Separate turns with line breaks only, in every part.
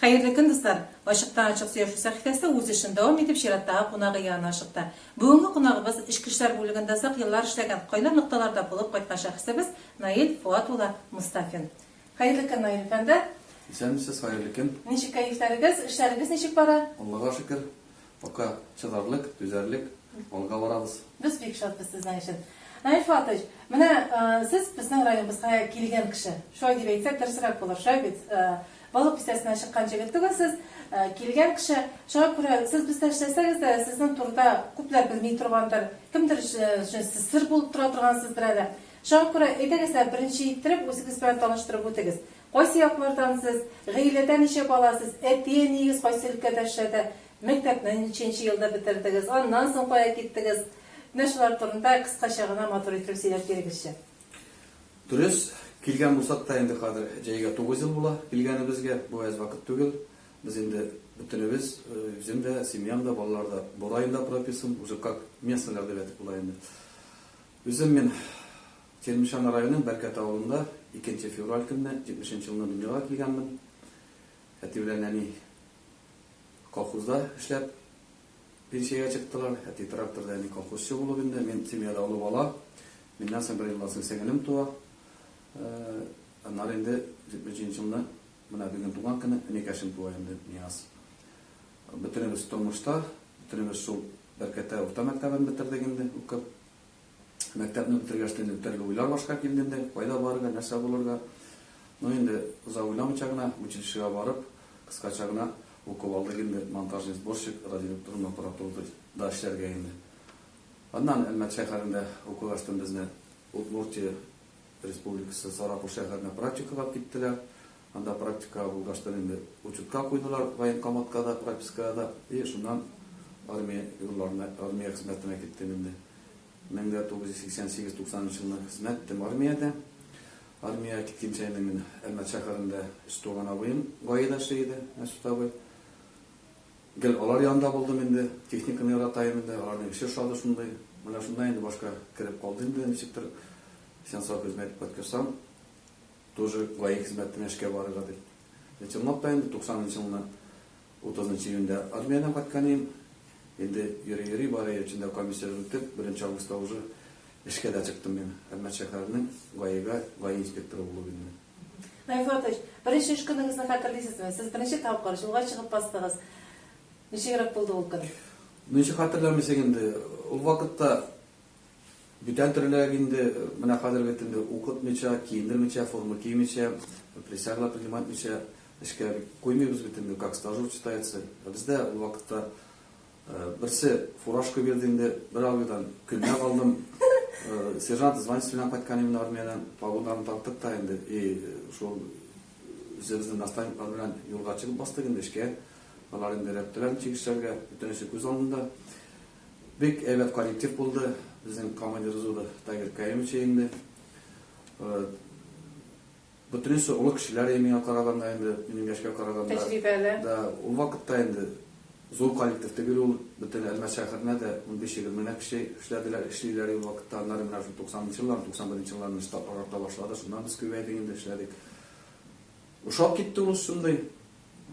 Хәерле көн, дуслар! Ачыктан-ачык сөйләшү сәхифәсе үз эшен дәвам итеп, чираттагы кунагы янына ашыкты. Бүгенге кунагыбыз, эчке эшләр бүлегендә озак еллар эшләгән, кайнар нокталарда булып кайткан шәхесебез Наил Фоат улы Мостафин. Хәерле көн, Наил әфәнде!
Исәнмесез, хәерле көн!
Ничек кәефләрегез, эшләрегез ничек бара?
Аллага шөкер, пока чыдарлык, түзәрлек, алга барабыз.
Без бик шатбыз сезнең өчен. Наил Фоатович, менә сез безнең районыбызга килгән кеше. Шулай дип әйтсәк, дөресрәк булыр, шулай бит? Балык бистәсеннән чыккан җегет түгел сез, килгән кеше. Шуңа күрә сез бездә эшләсәгез дә, сезнең турыда күпләр белми торгандыр, кемдер өчен сез сер булып тора торгансыздыр әле. Шуңа күрә, әйдәгез әле, беренче иттереп, үзегез белән таныштырып үтегез. Кайсы яклардан сез, гаиләдә ничә бала сез, әти-әниегез кайсы өлкәдә эшләде, мәктәпне ничәнче елда бетердегез, аннан соң кая киттегез? Менә шулар турында кыскача гына матур иттереп сөйләп бирегезче.
Дөрес, килгән булсак та, инде хәзер җәйгә 9 ел була килгәнебезгә, бу әз вакыт түгел. Без инде бөтенебез, үзем дә, семьям да, балалар да бу районда прописан, уже как местныйлар дип әйтеп була инде. Үзем мин Чирмешән районының Бәркәтә авылында икенче февраль көнне, 70 нче елны дөньяга килгәнмен. Әти белән әни колхозда эшләп пенсиягә чыктылар. Әти тракторда, әни колхозчы булып инде. Мин семьяда олы бала. Миннән соң бер елдан соң сеңелем туа. Аннары инде 73 нче елны, менә бүген туган көне, энекәшем туа инде, Нияз. Бөтенебез тормышта, бөтенебез шул Бәркәтә урта мәктәбен бетердек инде укып. Мәктәпне бетергәч тә инде төрле уйлар башка килде инде, кайда барырга, нәрсә булырга. Ну инде озак уйламыйча гына училищега барып, кыскача гына укып алдык инде, монтажный сборщик, радиоэлектронный аппаратурада эшләргә инде. Аннан Әлмәт шәһәрендә укыгачтын безне Удмуртия Республикасы Сарапул шәһәренә практикага алып киттеләр. Анда практикага булгачтын инде учетка куйдылар, военкоматка да, пропискага да. И шуннан армия юлларына, армия хезмәтенә киттем инде. 1988-90 елны хезмәт иттем армиядә. Армиягә киткәнчә инде мин Әлмәт шәһәрендә өч туган абыем ГАИда эшли иде, Мәсүт абый. Гел алар янында булдым инде, техниканы ярата идем инде, аларның эше ошады шундый. Менә шунда инде башка кереп калды инде, ничектер исән-сау хезмәт итеп кайткачсам, тоже ГАИ хезмәтенә эшкә барырга дип. Чынлап та инде 90 нчы елны 30 нчы июньдә армиядән кайткан идем. Инде йөри-йөри, бары эчендә комиссия үтеп, беренче августта уже эшкә дә чыктым мин. Әлмәт шәһәренең ГАИга ГАИ инспекторы булып инде.
Наил Фоатович, беренче эш көнегезне хәтерлисезме? Сез беренче тапкыр юлга чыгып бастыгыз. Ничегрәк булды ул көн?
Ничек хәтерләмисең инде? Ул вакытта Бүтән төрлерәк инде, менә хәзер бит инде укытмыйча, киендермичә, форма кимичә, присяга принимать итмичә эшкә бик куймыйбыз бит инде, как стажер считается. Ә бездә ул вакытта берсе фуражка бирде инде, бер абыйдан күлмәк алдым. Сержант званиесе белән кайткан идем армиядән, погоннарын тактык та инде, и шул үзебезнең наставниклар белән юлга чыгып бастык инде эшкә. Алар инде өйрәттеләр ничек эшләргә, бөтенесе күз алдында. Бик әйбәт коллектив булды. Безнең командир взвода Тагир Каюмович инде. Бөтенесе олы кешеләр миңа караганда инде, минем яшькә караганда.
Тәҗрибәле.
Да, ул вакытта инде зур коллектив түгел ул. Бөтен Әлмәт шәһәренә дә 15-20 генә кеше эшләделәр, эшлиләр ул вакытта. Аннары менә шул 90 нчы еллар, 91 нче елларны штатлар арта башлады. Шуннан без күбәйдек инде, эшләдек. Ошап китте ул шундый.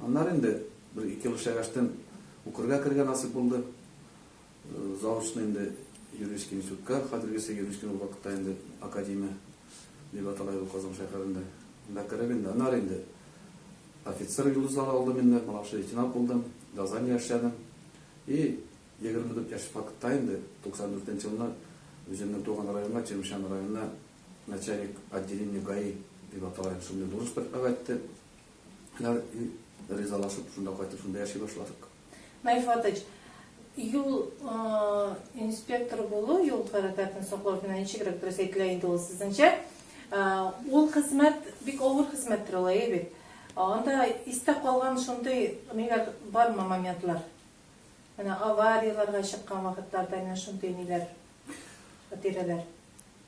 Аннары инде бер ике ел эшләгәчтен укырга керергә насыйп булды. Заочно инде юридический институтка, хәзергесе юридический ул вакытта инде академия дип атала иде Казан шәһәрендә. Анда кереп инде, аннары инде офицер йолдызлары алдым инде, младший лейтенант булдым, дознание эшләдем. И 24 яшь вакытта инде 94 нче елны үземнең туган районга, Чирмешән районына начальник отделения ГАИ дип атала инде, шундый должность предлагать итте. Алар ризалашып, шунда кайтып, шунда яши башладык.
Наил Фатыч, юл инспекторы булу, юл хәрәкәтен саклау менә ничегрәк дөрес әйтелә инде ул сезнеңчә? Ул хезмәт бик авыр хезмәттер ул, әйе бит? Анда истә калган шундый ниләр бармы моментлар? Менә аварияләргә чыккан вакытларда менә шундый ниләр, хатирәләр?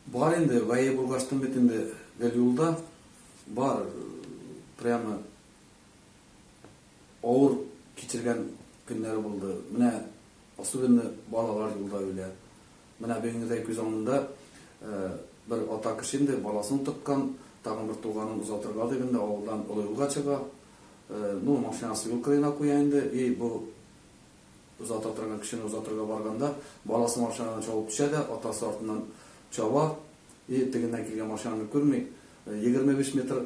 Бар инде, гаи булгачтын бит инде гел юлда. Бар, прямо авыр кичергән көннәре булды. Менә особенно балалар юлда үлә. Менә бүгенгедәй күз алдында бер ата кеше инде баласын тоткан, тагын бер туганын озатырга дип инде авылдан олы юлга чыга. Ну, машинасы юл кырыена куя инде, и бу озата торган кешене озатырга барганда, баласы машинадан чабып төшә дә, атасы артыннан чаба, и тегеннән килгән машинаны күрми. 25 метр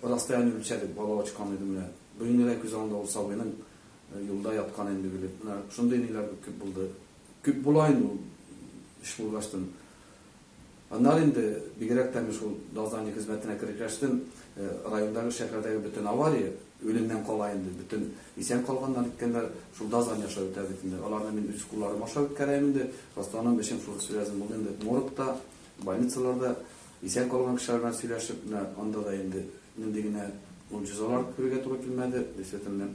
расстояние үлчәдек, бала очкан иде менә. Бүген генә күз алдында ул сабыйның юлда ятканы инде үлеп. Менә шундый ниләр күп булды. Күп була инде ул эш булгачтын. Аннары инде, бигрәк тә мин шул дознание хезмәтенә керешкәчтен, райондагы, шәһәрдәге бөтен авария, үлемнән кала инде, бөтен исән калганнар, ниткәннәр, шул дознание аша үтә бит инде. Аларны мин үз кулларым аша үткәрәм инде. В основном эшем шул связан булды инде. Моргта, больницаларда исән калган кешеләр белән сөйләшеп, менә анда да инде нинди генә могҗизалар күрергә туры килмәде, действительно.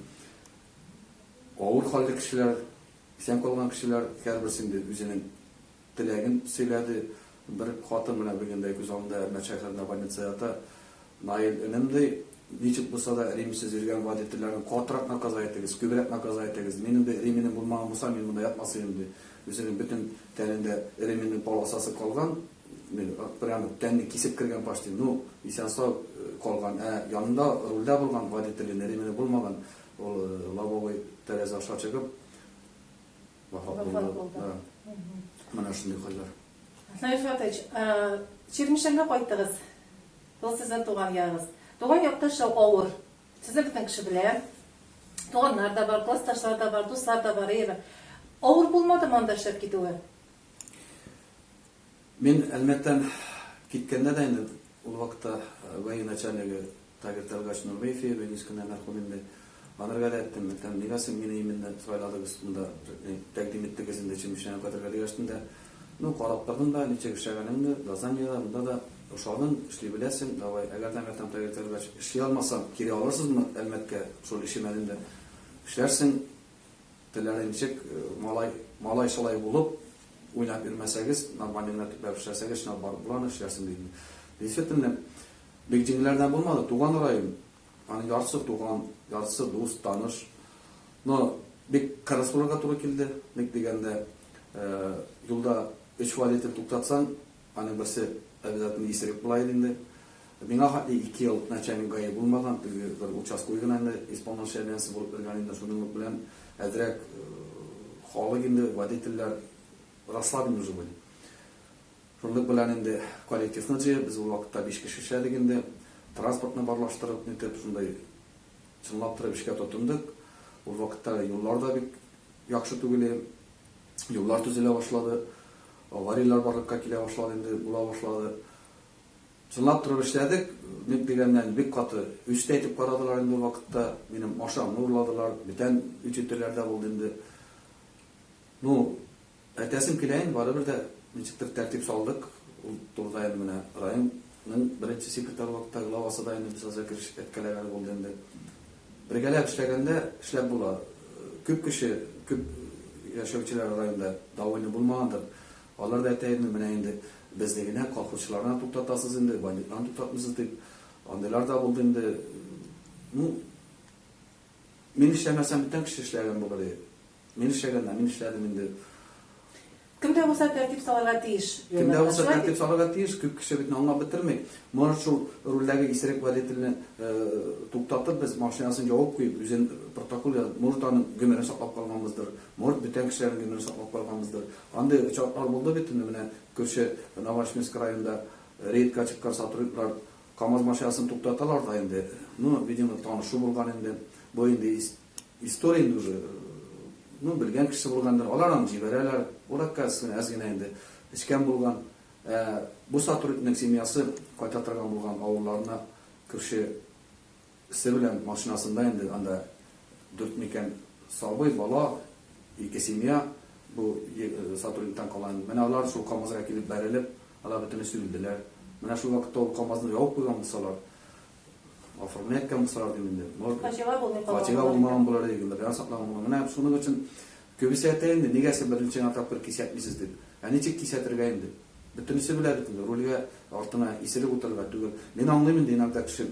Авыр хәлле кешеләр, исән калган кешеләр, һәрберсе инде үзенең Теләген сөйләде. Бер хатын менә бүген дә күз алдында Әлмәт шәһәрендә больницада ята. Наил энем, ди, ничек булса да ремесез йөргән водительләрне катырак наказать итегез, күбрәк наказать итегез. Минем, ди, ременем булмаган булса, мин монда ятмас идем, ди. Үзенең бөтен тәнендә ременнең полосасы калган, прямо тәнне кисеп кергән почти. Ну, исән-сау калган. Ә янында рульдә булган водительнең ремене булмаган, ул лобовой тәрәзә аша чыгып, Вафат булды. Да. Менә шундый хәлләр.
Наил Фатыч, Чирмешәнгә кайттыгыз. Ул сезнең туган ягыгыз. Туган якта эшләү авыр. Сезне бөтен кеше белә. Туганнар да бар, классташлар да бар, дуслар да бар, әйеме? Авыр булмадымы анда эшләп китүе?
Мин Әлмәттән киткәндә дә инде ул вакытта ГАИ начальнигы Тагир Тәлгач Нурбеев иде, бүгенге көндә мәрхүм инде. Анырга да әйттем, әйтәм, нигә син мине именно сайладыгыз монда, тәкъдим иттегез инде Чирмешәнгә кайтырга дигәчтен дә, ну, карап тордым да, ничек эшләгәнеңне, Дозаниядә, монда да ошадың, эшли беләсең, давай, әгәр дә, әйтәм, Тагир Тәлгач, эшли алмасам, кире алырсызмы Әлмәткә, шул эшемә дим дә, эшләрсең, Телләре ничек, малай, малай шалай булып, уйнап йөрмәсәгез, нормально гына төпләп эшләсәгез, чынлап барып була аны эшләрсең диде. Действительно, бик җиңелләрдән булмады. Туган район, аның яртысы туган, яртысы дус, таныш. Но бик кырыс булырга туры килде. Ник дигәндә, юлда өч водитель туктатсаң, аның берсе обязательно исерек була иде инде. Миңа хәтле ике ел начальник ГАИ булмаган, теге бер участковый гына инде исполняющий обязанности булып йөргән инде, шуның белән әзрәк халык инде, водительләр расслаблены уже были. Шунлык белән инде коллективны җыеп, без ул вакытта биш кеше эшләдек инде, транспортны барлаштырып, нитеп, шундай чынлап торып эшкә тотындык. Ул вакытта юллар да бик яхшы түгел иде. Юллар төзелә башлады, аварияләр барлыкка килә башлады инде, була башлады. Чынлап торып эшләдек, ник дигәннән, бик каты үч тә итеп карадылар инде ул вакытта. Минем машинамны урладылар, бүтән үч итүләр дә булды инде. Ну, әйтәсем килә инде, барыбер дә ничектер тәртип салдык. Ул турыда инде менә районның беренче секретаре вакытта главасы да инде без әзрәк әткәләгәне булды инде. Бергәләп эшләгәндә эшләп була. Күп кеше, күп яшәүчеләр районда довольны булмагандыр. Алар да әйтә инде, менә инде безне генә, колхозчыларны туктатасыз инде, бандитларны туктатмыйсыз дип. Андыйлар да булды инде. Ну, мин эшләмәсәм, бүтән кеше эшләгән булыр иде. Мин эшләгәндә, мин эшләдем инде.
Кем дә булса тәртип салырга тиеш.
Кем дә булса тәртип салырга тиеш, күп кеше бит аңлап бетерми. Может, шул рульдәге исерек водительне туктатып, без машинасын ябып куеп, үзен протокол язып, может, аның гомерен саклап калганбыздыр, может, бүтән кешеләрнең гомерен саклап калганбыздыр. Андый очраклар булды бит инде, менә күрше Новоашминск районында рейдка чыккан сотрудниклар КАМАЗ машинасын туктаталар да инде. Ну, видимо, танышу булган инде. Бу инде история инде уже. Ну, белгән кеше булгандыр. Алар аны җибәрәләр. Ул, оказывается, әз генә инде эчкән булган. Ә бу сотрудникның семьясы кайта торган булган авылларына күрше Се белән машинасында инде анда дүрт микән сабый, бала, ике семья бу сотрудниктан кала инде. Менә алар шул КАМАЗга килеп бәрелеп, алар бөтенесе үлделәр. Менә шул вакытта ул КАМАЗны ябып куйган булсалар, оформлять иткән булсалар дим инде. Может,
Фаҗига булмый калган
фаҗига булмаган булыр иде, гомерләрен саклаган булыр. Менә шуның өчен күбесе әйтә инде, нигә сез беренче генә тапкыр кисәтмисез дип. Ә ничек кисәтергә инде? Бөтенесе белә бит инде, рульгә артына исерек утырырга түгел. Мин аңлыйм инде, иногда кеше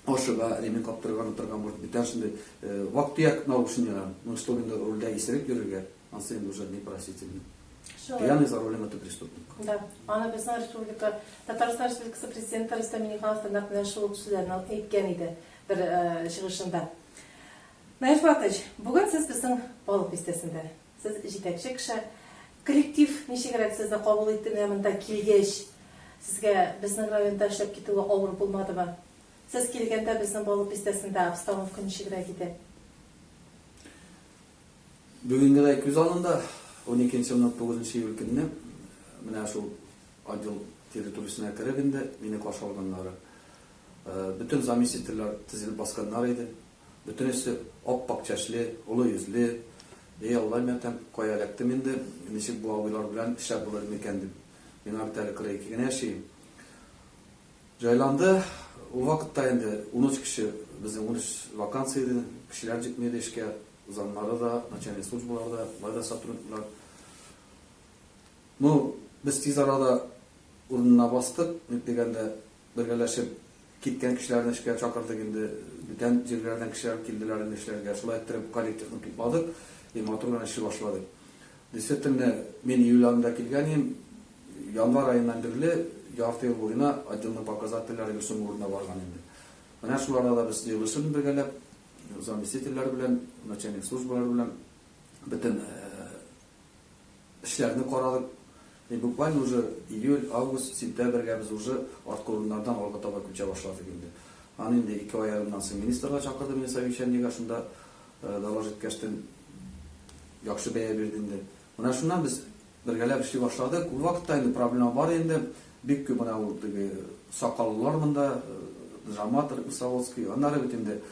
ашыга, ремень каптырырга онытырга может, бүтән шундый вак-төяк нарушениеләр, ну чтобы инде рульдә исерек йөрергә, ансы инде уже непростительно. Пьяный за рулем это преступник.
Да, аны безнең республика, Татарстан Республикасы Президенты Рөстәм Миңнеханов та нәкъ менә шул ук сүзләрне әйткән иде бер чыгышында. Наил Фатыч, бүген сез безнең Балык Бистәсендә. Сез җитәкче кеше. Коллектив ничегрәк сезне кабул итте менә монда килгәч? Сезгә безнең районда эшләп китүе авыр булмадымы? Сез килгәндә безнең Балык Бистәсендә обстановка ничегрәк иде?
Бүгенгедәй күз алдында, уникенче елның тугызынчы июль көнне менә шул отдел территориясенә кереп инде мине каршы алганнары. Бөтен заместительләр тезелеп басканнар иде. Бөтенесе ап-ак чәчле, олы йөзле. Эй, Алла, мин әйтәм, кая эләктем инде, ничек бу абыйлар белән эшләп булыр микән дип. Миңа бит әле 42 генә яши. Җайланды. Ул вакытта инде 13 кеше, безнең 13 вакансия иде, кешеләр җитми иде эшкә. Замнары да, начальник службалары да, болай да сотрудниклар. Ну, без тиз арада урынына бастык, ник дигәндә, бергәләшеп киткән кешеләрне эшкә чакырдык инде, бүтән җирләрдән кешеләр килделәр инде эшләргә. Шулай иттереп коллективны тупладык и матур гына эшли башладык. Действительно, мин июль аенда килгән идем, январь аеннан бирле ярты ел буена отделның показательләре гел соңгы урында барган инде. Менә шул арада без җыелышып бергәләп, заместительләр белән, начальник службалар белән бөтен эшләрне карадык. И буквально уже июль, август, сентябрьгә без уже арткы урыннардан алга таба күчә башладык инде. Аны инде ике ай ярымнан соң министр да чакырды мине совещаниегә, шунда доложить иткәчтен яхшы бәя бирде инде. Менә шуннан без бергәләп эшли башладык. Ул вакытта инде проблема бар инде. Бик күп менә ул теге сакаллылар монда, Джамат Рыбносоводский. Аннары бит инде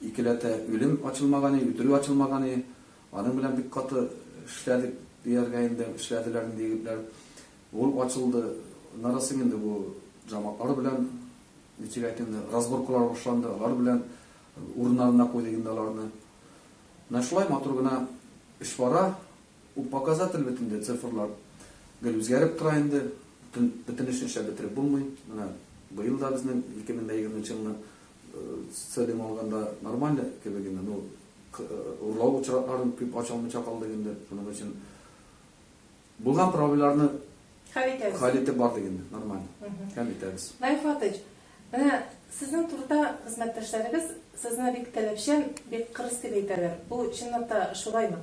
икеләтә үлем ачылмаган, үтерү ачылмаган. Аның белән бик каты эшләдек дияргә инде, эшләделәр инде егетләр. Ул ачылды. Аннары соң инде бу джаматлар белән, ничек әйтим инде, разборкалар башланды. Алар белән урыннарына куйдык инде аларны. Менә шулай матур гына эш бара. Ул показатель бит инде, цифрлар гел үзгәреп тора инде. Бөтен, бөтен эшне эшләп бетереп булмый. Менә быел да безнең 2020 елны целым алганда нормально кебек инде. Ну, урлау очракларын күп ача алмыйча калдык инде. Шуның өчен булган проблемаларны
хәл итәбез.
Хәл итеп бардык инде, нормально. Хәл итәбез.
Наил Фатыйч, менә сезнең турыда хезмәттәшләрегез сезне бик таләпчән, бик кырыс дип әйтәләр. Бу чынлап та шулаймы?